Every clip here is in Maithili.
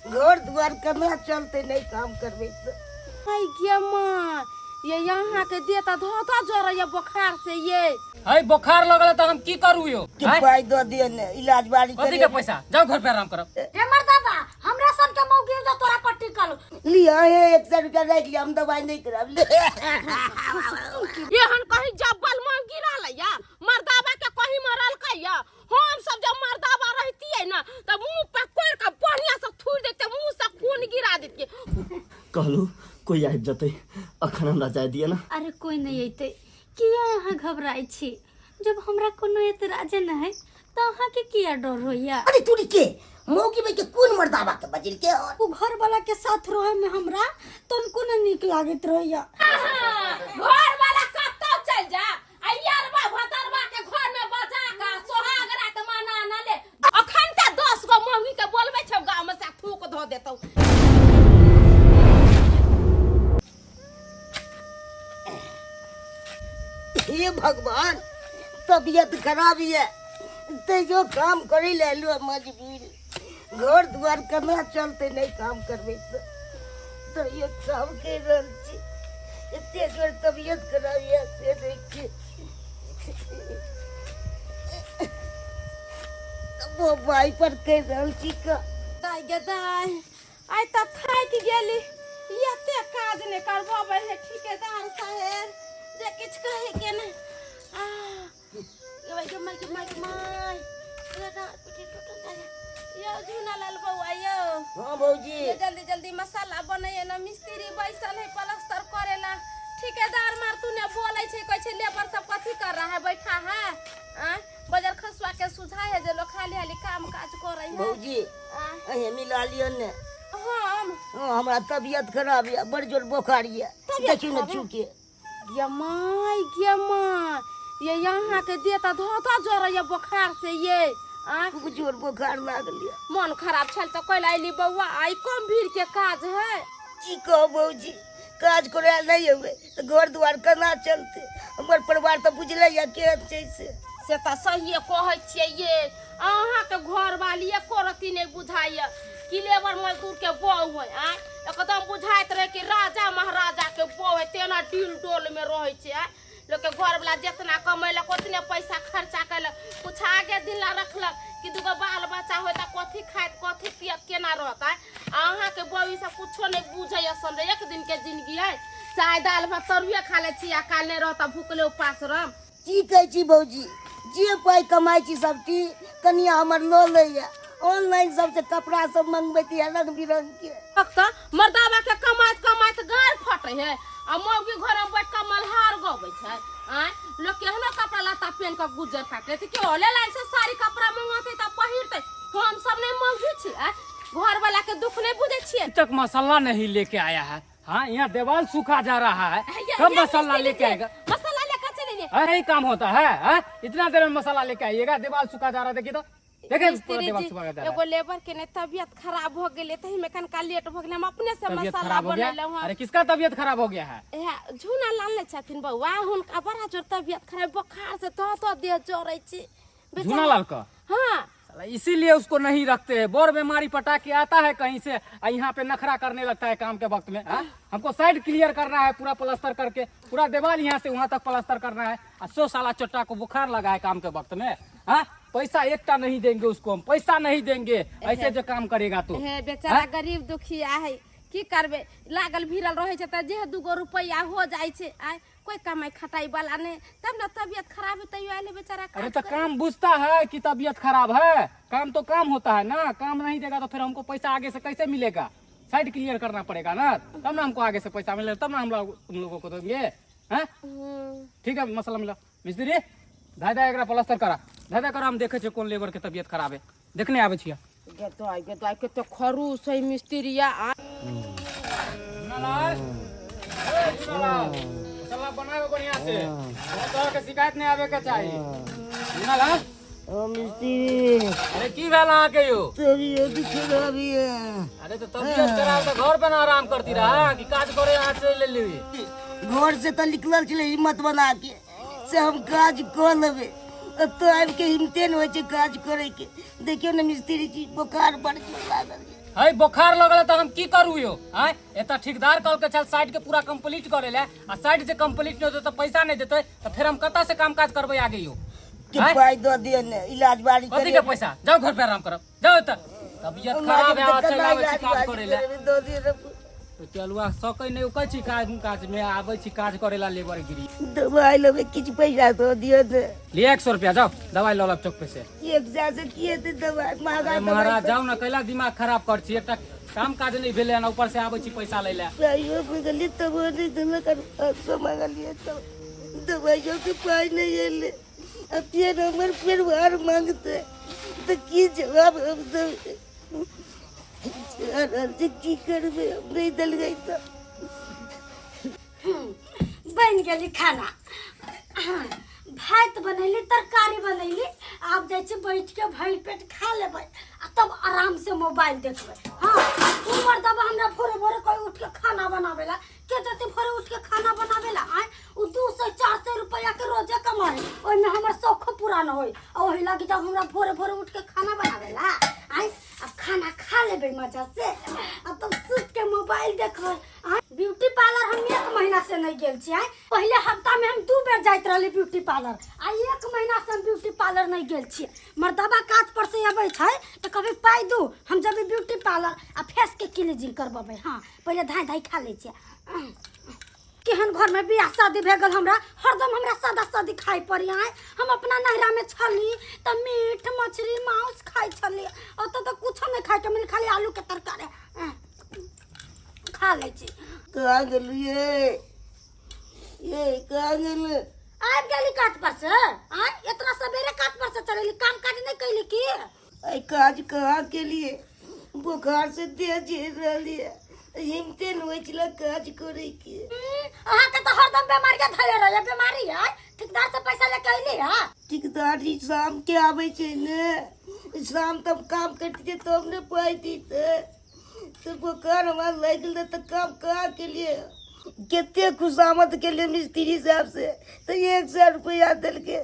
घर दुआर केना चलतै नहि काम करबै तऽ। हाय गे माँ, ये यहाँ के देह तऽ धो धो जरैया बोखार से ये। है बोखार लगल तऽ हम की करू यो? कि आँय? पाइ दऽ दिअ ने इलाज बारी कथी के पैसा? जाउ घर पे आराम करब। हे मर्दाबा, हमरा सन के मौगी जो तोरा पर टिकल। लिअ हे 100 रुपया राखि लिअ, हम दवाइ नहि करायब। एहन कहीं जब्बल मौगी रहलैया मर्दाबा के कहीं मरलकैया। हम सब जब मर्दाबा रहतियै ना तऽ मुंह पर कोरि के बढ़िया से थूर देते, मुंह से खून गिरा देतियै। कहलू कोई आबि जतै, अखन हमरा जाय दिअ ना। अरे कोई नहीं अयतै, किया अहाँ घबराइ छी? जब हमरा कोनो एतराजे नहि है तऽ अहाँके किया डर होइया? अरे तोरी के मौगी भाई के कोन मर्दाबा के बजल के? ओ घर वाला के साथ रहे में हमरा तनको न नीक लागैत रहैया। घर वाला कतौ चलि जा आ यारबा भतरबा के घर में बजा के सोहाग रात मना न ले। अखन तऽ 10 गो मौगी के बोलबै छौ गाँव में से थूक धो देतौ। हे भगवान, तबियत खराब ये तैयो काम करे ले एलु मजबूरी। घर दुआर केना चलतै नहि काम करबै तऽ? तैयो काम करि रहल छी। एते जोर तबियत खराब ये से नहि छी। वो भाई पर कहि रहल छी का। दाइ गे दाइ, आइ तऽ थाकि गेली। एते काज नहि करबबै है ठेकेदार साहेब जे किछु कहै के नहि। आ गे गे माय गे माय गे माय, रे डाँड़ पिटी टूटल जाइए। यौ झूना लाल बौआ यौ। हाँ भौजी। ये जल्दी जल्दी मसाला बनैए ना, मिस्त्री बैसल है प्लास्टर करेला। ठेकेदार मार तू ने बोलै छै, कहै छै लेबर सब कथी कर रहा है बैठा है। आँय बजर खसुआ के सुझाय है जे लोग खाली हाली काम काज करे है। भौजी आँय अहें मिला लिअ ने। हम? हाँ, हमरा तबियत खराब ये, बड़ जोर बोखार ये। तबियत देखियौ ने खराब है? छूके। गे माय गे माय, ये यहाँ के देह तऽ धो धो जरैया बोखार से ये। आँय खूब जोर बोखार लागल ये। मन खराब छल तऽ कैल अयली बौआ, आइ कम भीड़ के काज है। की कहब भौजी, काज करे नहि अबै तऽ घर दुआर केना चलतै? हमर परिवार तऽ बुझले ये केहन छै से। से तऽ सहिए कहै छियै ये, अहाँके घरवाली एको रत्ती नहि बुझाइए कि लेबर मजदूर के बहू है। आँय एकदम बुझाइत रहै कि राजा महाराजा के बहू है, तेना डील डोल में रहै छै। आँय लोकके घरवला जितना कमेलक ओतने पैसा खर्चा केलक, कुछ आगे दिन ला रखलक कि दूगो बाल बच्चा होय तऽ कथी खायत कथी पियत केना रहत। आँय अहाँके बहू ई सब कुछो नहि बुझैए समझै, एक दिन के जिंदगी है, चाय दालि भात तरुए खा लै छी आ काल्हि नहि रहत भूखले उपास रहम। की कहै छी भौजी, जे पाइ कमाइ छी सब चीज कनिया हमर लऽ लैया। ऑनलाइन सबसे कपड़ा सब मंगबैत यऽ रंग बिरंग के। तऽ मर्दाबा के कमाइत कमाइत गाड़ फटै है आ मौगी घर में बैठ के मल्हार गबै छै। आँय लोक केहनो कपड़ा लत्ता पेन के गुजर काटले तऽ के ऑनलाइन से साड़ी कपड़ा मंगौतै तऽ पहिरतै। हम सब नहि मौगी छी, आँय घर वाला के दुख नहि बुझै छियै। अभी तक मसाला नहीं लेके आया है। हाँ यहाँ देवाल सूखा जा रहा है, ये- कब ये मसाला मिस्त्री लेके जी, आएगा? मसाला लेकर चले लिए। अरे यही काम होता है, हाँ? इतना देर में मसाला लेके आइएगा, देवाल सूखा जा रहा है। देखिए तो, देखिए पूरा मिस्त्री देवाल जी, सूखा जा रहा है। एगो लेबर के ने तबियत खराब हो गेलै तही में कनका लेट हो गेलै, हम अपने से तबियत मसाला खराब हो गया? बनेलहुँ हँ। अरे किसका तबियत खराब हो गया है? हे, झूना लानले छथिन बौआ, हुनका बड़ा जोर तबियत खराब, बोखार से तो तो देह जरै छै। बेचारा- झूना लाल का? हाँ। साला इसीलिए उसको नहीं रखते हैं, बड़ बीमारी पटा के आता है कहीं से और यहाँ पे नखरा करने लगता है काम के वक्त में। हाँ? हमको साइड क्लियर करना है, पूरा प्लास्टर करके पूरा दीवार यहाँ से वहाँ तक प्लास्टर करना है और 100 साला चट्टा को बुखार लगा है काम के वक्त में। हाँ? पैसा एकटा नहीं देंगे उसको, हम पैसा नहीं देंगे ऐसे जो काम करेगा तो। हे बेचारा हाँ? गरीब दुखिया है, की करबे, लागल भिड़ल रहे छै तऽ जे दूगो रुपया हो जाइ छै। आय कोई कमाई खटाई वाला नहीं, तब ना तबियत खराब है तैयो आयल बेचारा अरे काज तो करे। काम बुझता है कि तबियत खराब है, काम तो काम होता है ना, काम नहीं देगा तो फिर हमको पैसा आगे से कैसे मिलेगा? साइड क्लियर करना पड़ेगा ना, तब ना हमको आगे से पैसा मिलेगा, तब ना हम लोग तुम लोगों को देंगे। हैं? ठीक है, मसाला मिला मिस्त्री धाय धाय एकरा प्लास्टर करा, धाय धाय करा, हम देखे छियै कोन लेबर के तबियत खराब है, देखने आबै छियै। गे दाइ, गे दाइ, कते खरूस है मिस्त्रिया। आ मसाला बनाबे बढ़िया से, कोनो तरह के शिकायत नहीं आवे के चाही। झूनालाल? ओ मिस्त्री। अरे की भेल अहाँ के यो? तबियत खराब ये। अरे तो तबियत खराब तो घर पे ना आराम करती रहा कि काज करे यहाँ चल लेली? घर से तो निकलल छलै हिम्मत बना के से हम काज कऽ लेबै, एतऽ आबि के हिम्मते नहि होइ छै काज करे के। देखियौ ने मिस्त्री जी, बोखार बड़ जोर लागल ये। है बोखार लगल तऽ हम की करू यौ? आँय, एतऽ ठेकेदार कहलकै चल साइड के पूरा कंप्लीट करे ले, आ साइड जे कंप्लीट नहि होतै तऽ पैसा नहि देतै, तऽ फेर हम कतऽ से काम काज करबै आगे यौ? कि आँय? पाइ दऽ दिअ ने इलाज बारी। कथी के पैसा? जाउ घर पे आराम करब, जाउ। एतऽ तबियत खराब है, चलि आबै छी काज करे ले। दऽ दिअ ने। तो चलुआ सकै नहि उकै छी, काज काज मे आबै छी काज करे ला लेबर गिरी। दवाइ लेबै, किछु पैसा दऽ दिअ ने। लिए 100 रुपया, जाओ दवाई लऽ लब चौक पे से। 100 से की हेतै दवाइ महगा? अरे दवाइ महाराज, जाउ ने, कैला दिमाग खराब कर छी? एकटा काम काज नहि भेलै हन, ऊपर से आबै छी पैसा लै लए। पाइयो मंगलियै तबो नहि देलक, आर 500 मंगलियै तब दवाइयोके पाइ नहि एलै। आ फेर हमर परिवार मांगतै तऽ की जवाब हम देबै? जा रहल छै, की करबै हम नहि देलकै तऽ। बनि गेली खाना, भात बनैली, तरकारी बनैली। आब जाइ छी बैठ के भरि पेट खा लेबै आ तब आराम से मोबाइल देखबै। हाँ, उमर दबा हमरा भोरे भोरे कोई उठ के खाना बनावेला के जते भोरे उठ के खाना बनावेला? आय, उ 200 400 रुपया के रोजे कमाए, ओहिमे हमर शौखो पूरा न होई, आ ओही लागी जब हमरा भोरे भोरे उठ के खाना बनावेला। आय, अब खाना खा लेबै मजा से आ तब सुत के मोबाइल देखबै। आय, ब्यूटी पार्लर हम एक महीना से नहीं गेल छी। आय, पहिले हफ्ता में हम 2 बेर जाइत रहली ब्यूटी पार्लर, आ एक महीना से हम ब्यूटी पार्लर नहीं गेल छी। मर्दबा काज पर से अबै छै तऽ कभी पाइ दू, हम जब ब्यूटी पार्लर आ फेस के क्लीजिंग करबेबै। हाँ, पहिले धाइ धाइ खा लै छियै। केहन घर में बियाह शादी भए गेल हमरा, हरदम हमरा सादा सादी खाइ पड़ी। आय, हम अपना नैहरा में छली तऽ मीट मछली मांस खाइ छली, ओतऽ तऽ कुछो नहीं खाइके मिल, खाली आलू के तरकारी। खा लै छी। कहाँ गेलियै ये? कहाँ गेलियै? आबि गेली काज पर से? आय, इतना सवेरे काज पर से चलेली, काम काज नहीं कैली की? एहि काज कहाँ केलिए? बोखार से देह झेल रहली है, हिम्मते नहि होइ छलै काज करैके। अहाँके तऽ हरदम बीमारी धरे रहे बीमारी है। ठेकेदार से पैसा लेके अयली है? ठेकेदार शाम के आबै छै ने, शाम तक काम करतियै तब ने पाइ दितै। तऽ बोखार हमरा लागि गेलै तऽ काम कहाँ केलिए? कते खुशामद केलिए मिस्त्री साहब से तऽ 100 रुपया देलकै।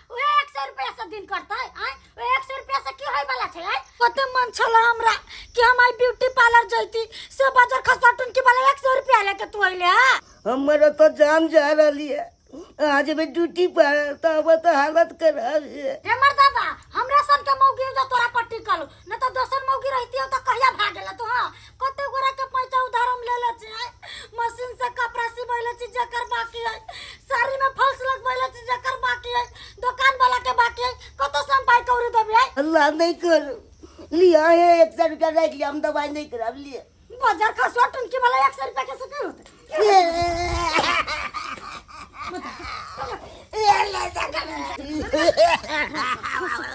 उहे 100 रुपया से दिन करतै? आँय, ओए 100 रुपया से की होय वाला छै? आँय, कते मन छल हमरा कि हम आइ ब्यूटी पार्लर जैती, से बाजार खसवा टुनकी वाला 100 रुपया लेके तू अइले हा? हमर ओतऽ जान जा रहली है, अहाँ जेबै ड्यूटी पर तऽ हमर तऽ हालत खराब है। हे मर्दाबा, हमरा सन के मौगी जो तोरा पर टिकल, न तऽ दोसर मौगी रहिती तऽ कहिया भाग गेल तू। हाँ, कते गोरा के पैसा उधार हम ले ले छी। आँय, मशीन से कपड़ा सिबैले छी जकर बाकी है, साड़ी में फॉल्स लगबैले छी जकर बाकी है, दुकान वाला के बाकी है, कतौ से हम पाई कौड़ी देबै? आँय, अल्लाह नहीं करू, लिया है 100 रुपया राखि लिया, हम दवाई नहीं कराब लिए। बाजार खसवा टुनकी वाला, 100 रुपया के से की होतै?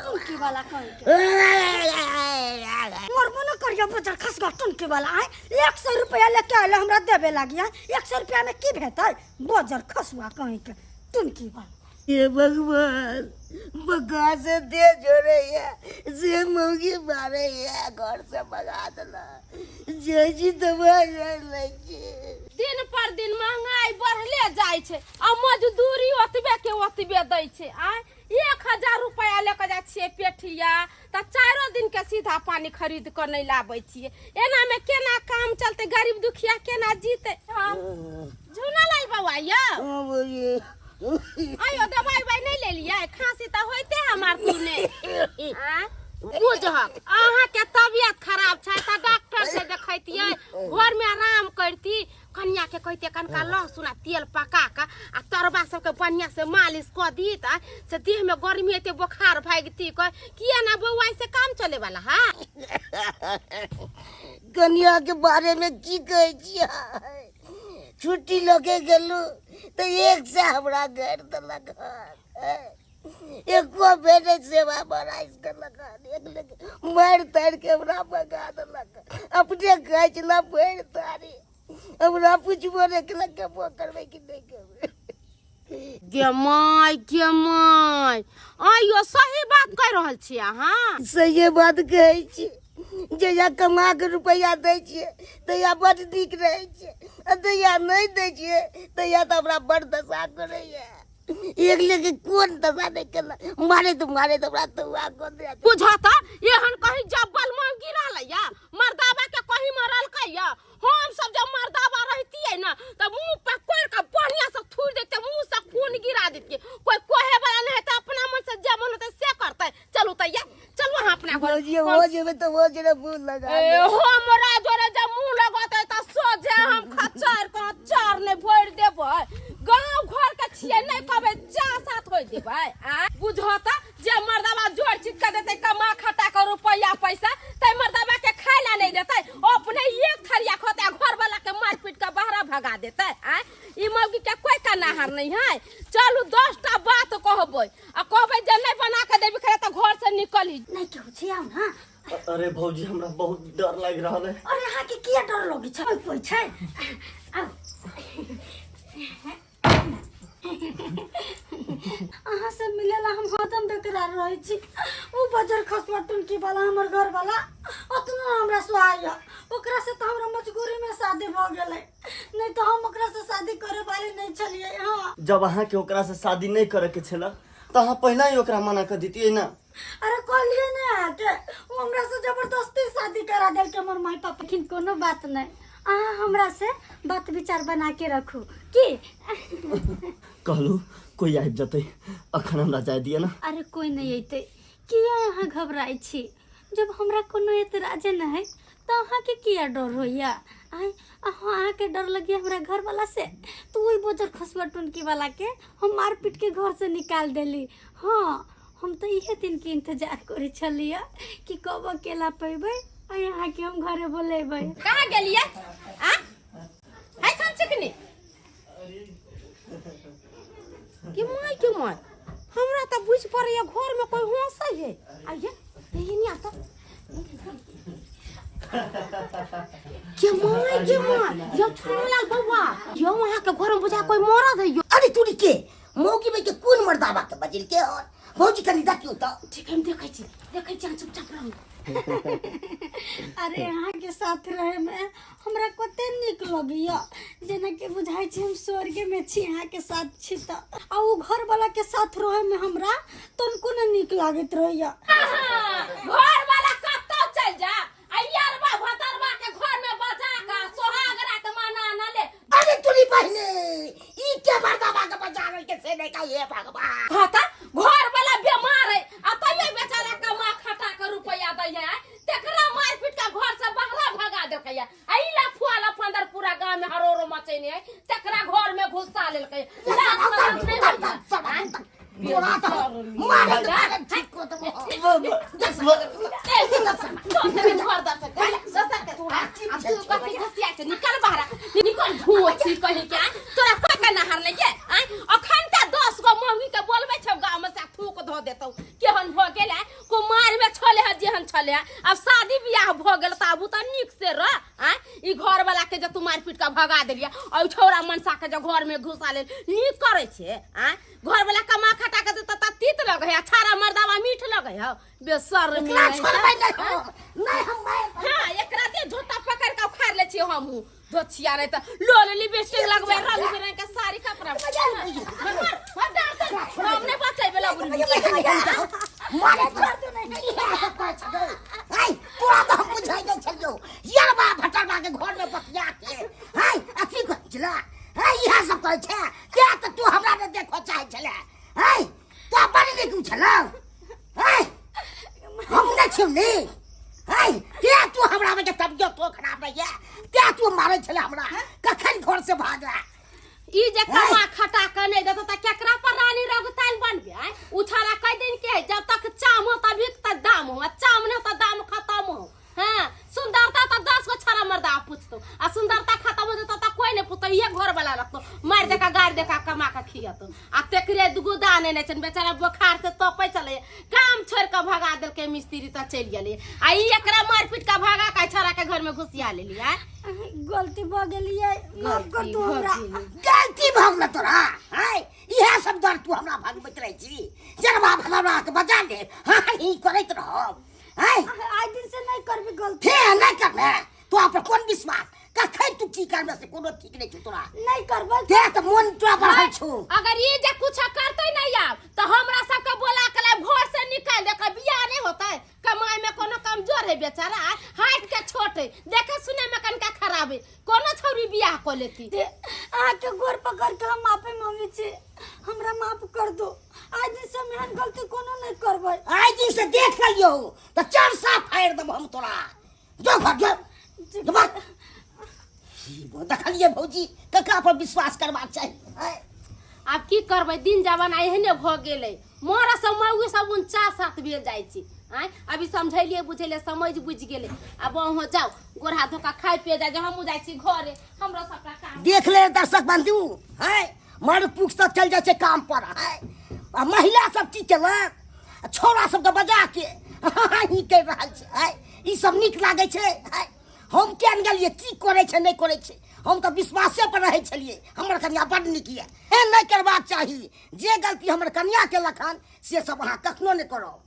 टुनकी वाला कहि के मरबो न करियो बाजार खसवा टुनकी वाला। आय, 100 रुपया लेके आयल हमरा देबे लागी? आय, 100 रुपया में की भेतै? बाजार खसवा कहि के, टुनकी वाला। हे भगवान, बुखार से देह जोड़े है से मौगी मारे है, घर से भगा देला जय जी, दवाई लै छी। दिन पर दिन महंगाई बढ़ले जाइ छै आ मजदूरी ओतबे के ओतबे दै छै। आय, 1000 रुपया लऽ कऽ जाइ छियै पेठिया तऽ चारो दिन के सीधा पानी खरीद कऽ नहि लाबै छियै। एना मे केना काम चलतै? गरीब दुखिया केना जीतै? हाँ, झूना लाल बौआ यौ। हाँ, बोलिए। आयो, दवाई उवाई नहि लेलियै? खांसी तऽ होइते हमार तूने। आँय, बुझहक अहाँके तबियत खराब छै तऽ डॉक्टर से देखैतियै, घरमे आराम करती। कनिया के कहते कनका लहसुन आ तेल पका कऽ आ तरबा सबके बढ़िया से मालिश कऽ दी तऽ से देह में गर्मी एते बोखार भागती। कह किया ना बौआ, से काम चले वाला है? कनिया के बारे में की कहै छियै, छुट्टी लऽ के गेलहुँ तऽ एक से हमरा गारि देलक हन, एको बेर नहि सेवा बराइश केलक हन। एक लेकिन मारि तारि के हमरा भगा देलक, अपने खाइ छला भरि तारी, हमरा पुछबो नहि केलक केबो करबै कि नहि करबै। गे माय, गे माय, आइयो सही बात कहि रहल छी अहाँ? सहिए बात कहै छी। जहिया कमा के रुपैआ दै छियै तहिया बड्ड नीक रहै छै, आ जहिया नहि दै छियै तहिया तऽ हमरा बड्ड दशा करैया। एक लेके कोन दशा नहीं केला मारे तो मारे तो हमरा तो आ कोन दे बुझता एहन कहीं जब्बल मांग गिरा लैया मर्दाबा के कहीं मरल कैया। हम सब जब मर्दाबा रहतियै ना त मुंह पर कोर के बढ़िया से थूर देते, मुंह से खून गिरा देतियै। कोई कोहे वाला नहीं है त अपना मन से जे मन होतै से करतै। चलू तैया चलू अहाँ अपना घर। भौजी हो जेबे तो हो जेबे मुंह लगा ए हमरा जोरे जब मुंह लगतै त सोझे हम खच्चर के चार नै भरि देबै। गांव घर के छियै नै कहबै जा साथ होय देबै। आ बुझत जे मर्दाबा जोर चित के देतै कमा खटा के रुपैया पैसा तै मर्दाबा के खाय ला नहीं देतै, अपने एक थरिया खतै घर वाला के मार पीट के बाहर भगा देतै। आ ई मौगी के कोई कनाहार नहीं है। चलू 10टा बात कहबै आ कहबै जे नहीं बना के देबी खाय त घर से निकली नहीं केहू छै आउ ना। अरे भौजी हमरा बहुत डर लागि रहल है। अरे अहाँ के किया डर लगै छै? कोई छै आउ। अहाँ से मिलेला हम हरदम बेकरार रहै छी। उ बजर खसुआ टुनकी वाला हमर घर वाला ओतना हमरा सुहाइया, ओकरा से तो हमरा मजबूरी में शादी भ गेलै, नहीं तो हम ओकरा से शादी करे वाले नहीं छलियै। हाँ जब अहाँ के ओकरा से शादी नहीं करे के छला तो अहाँ पहले ही ओकरा मना कर दितियै ना। अरे कहलियै नहीं अहाँके, उ हमरा से जबरदस्ती शादी करा देलकै हमर माय पापा। लेकिन कोनो बात नहीं, अहाँ हमरा से बात विचार बना के रखू की। कहलू कोई आबि जतै अखन हमरा जाय दिअ ना। अरे कोई नहीं अयतै, किया अहाँ घबराइ छी? जब हमरा कोनो एतराज नहीं है तो अहाँके किया डर होइया? आँय अहाँके डर लगिया हमरा घर वाला से तो वही बोजर खसुआ टुनकी वाला के हम मार पीट के घर से निकाल देली। हाँ हम तो इहे दिन के इंतजार करै छलियै कि कब अकेला पेबै आ अहाँके हम घरे बोलेबै। कहाँ गेलियै? आ है छन चिकनी कि my के my हमरा तऽ बुझि पड़ैया घर में कोई हंसै है। आइए एहिनिया सब के my के my यो छुनलाल बौआ यो वहाँ के घर में बुझा कोई मरद है यो। अरे तुरी के मौगी में के कोन मर्दाबा के बजल के और भौजी कनी देखियो त। ठीक है हम देखै छी देखै छी, अहाँ चुपचाप रहू। अरे अहाँ के साथ रहे में हमरा कते नीक लगैया, जेना कि बुझाइ छै हम स्वर्ग में छी अहाँ के साथ छी त। आ उ घर वाला के साथ रहे में हमरा तनको ने नीक लागैत रहैया। घर वाला कतौ चलि जा आ यारबा भतरबा के घर में बजा के सोहाग रात मना न ले। अरे तुरी बहिनी ई के मर्दाबा के बजा रहल के से नहीं का हे भगवान। हाँ त घर वाला बीमार है आ तैयो बेचारा कमा खटा के रुपया दै है, तेकरा मार पीट के घर से बाहर भगा देलकै आ ई लफुआ लफंदर पूरा गांव में हरोरो मचेने है, तेकरा घर में घुसा लेलकै। लाज शरम नहीं होइया। तोरा त मारे त मारे ठीक को त निकल बाहर निकल भूची कहीं के तोरा कोई के नहार नहीं के अखन त 10 गो मम्मी के बोलबै छौ गांव में से थूक धो देतौ। केहन भ गेल है कुमार में छले है जेहन छले है, अब शादी बियाह भ गेल त आबू त नीक से रह। आँ ई घर वाला के जे तू मार पीट के भगा देलियै और छौड़ा मनसा के जे घर में घुसा लेल नीक करै छै। आँ घर वाला कमा खटा के देतौ त तीत लगै है, छाड़ा मर्दावा मीठ लगै है। बेसर में एकरा छोड़बै नहीं हम नहीं हम हां एकरा दे झोटा पकड़ के उखाड़ ले छियै हमहू धोछिया नहीं त लोल लिपस्टिक लगबै रंग बिरंग के साड़ी कपड़ा। हम नहीं बचैबे ला बुढ़ी। मारे छोड़ दे नहीं हाय तोरा त हम बुझाइ नै छलियौ यरबा भटरबा के घर में बतिया के हाय अथी करै छला हाय इहा सब करै छै ते त तू हमरा नै देखो चाहै छले हाय तो बड़ नीक छलौ हाय हम नै छियौ नी हाय ते तू हमरा में के तबियत तो खराब रहैया ते तू मारै छले हमरा कखन घर से भागला। ई जे कमा खटा के नहीं देतो त केकरा पर रानी रघुताइन बनबे? आँय उछारा कई दिन के है, जब तक चाम हो तभी तक दाम हो, आ चाम नहीं हो त दाम खत्म हो। हाँ सुंदरता त 10 गो छाड़ा मर्दा पूछतो आ सुंदरता खत्म हो जेतो त कोई नहीं पूछतो, इहे घर वाला रखतो मार देखा गाड़ देखा कमा के खियतो। आ तेकरे दुगो दाने नहीं छन बेचारा बोखार से तपै चले काम छोड़ के भगा देलकै मिस्त्री त चलि गेलै आ ई एकरा मार पीट के भगा के छाड़ा के घर में घुसिया लेली। आँय गलती भ गेलियै माफ कर तू हमरा। गलती भ गेल तोरा हाय इहे सब डर तू हमरा भगबैत रहै छी जरबा भगवा के बजा ले हाँ ही करैत रहब। हाय आइ दिन से नहीं करबी गलती। हे नहीं करबे तोरा पर कोन विश्वास कखन तू की करबे ने से कोनो ठीक नहि छौ तोरा। नहीं करबै। देख तऽ मोन तोरा बढ़ै छौ। अगर ई जे कुछ करते नहीं आब तो हमरा सबके बोला के लाइब घर से निकाल दे के बियाह नहीं होता है। कमाई में कोनो कमजोर है बेचारा, हाइट के छोट है, देखे सुने में कनका खराब है, कोनो छौरी बियाह को लेती। अहाँके गोर पकड़ के हम माफी मांगे छी, हमरा माफ कर दो। आज दिन से हम एहन गलती कोनो नहीं करबै। आइ दिन से देख लियौ तऽ चार सा फाड़ि देब हम तोरा। जो घर जो, जो भाग। देखलियै भौजी ककरा पर विश्वास करबाक चाही। आँय? आब की करबै, दिन जमाना एहने भऽ गेलै, मर सब मौगी सब 49 भेल जाइ छै। आँय अभी समझेलियै बुझेलियै, समझ बुझि गेलै। आब अहाँ जाउ गोर हाथ धोका खाइ पिए जाइ, हमहूँ जाइ छी घरे, हमरो सबटा काम। देख ले दर्शक बंधु, हैं मर्द पुरुष सब चल जाइ छै काम पर, हैं आ महिला सब की केलक, छौड़ा सबके बजा के ही करि रहल छै। हैं ई सब नीक लागै छै? हैं हम किया ने गेलियै की करै छै नहि करै छै, हम तऽ विश्वासे पर रहै छलियै हमर कनिया बड्ड नीक यऽ। एहन नहि करबाक चाही, जे गलती हमर कनिया केलक हन से सब अहाँ कखनो नहि करब।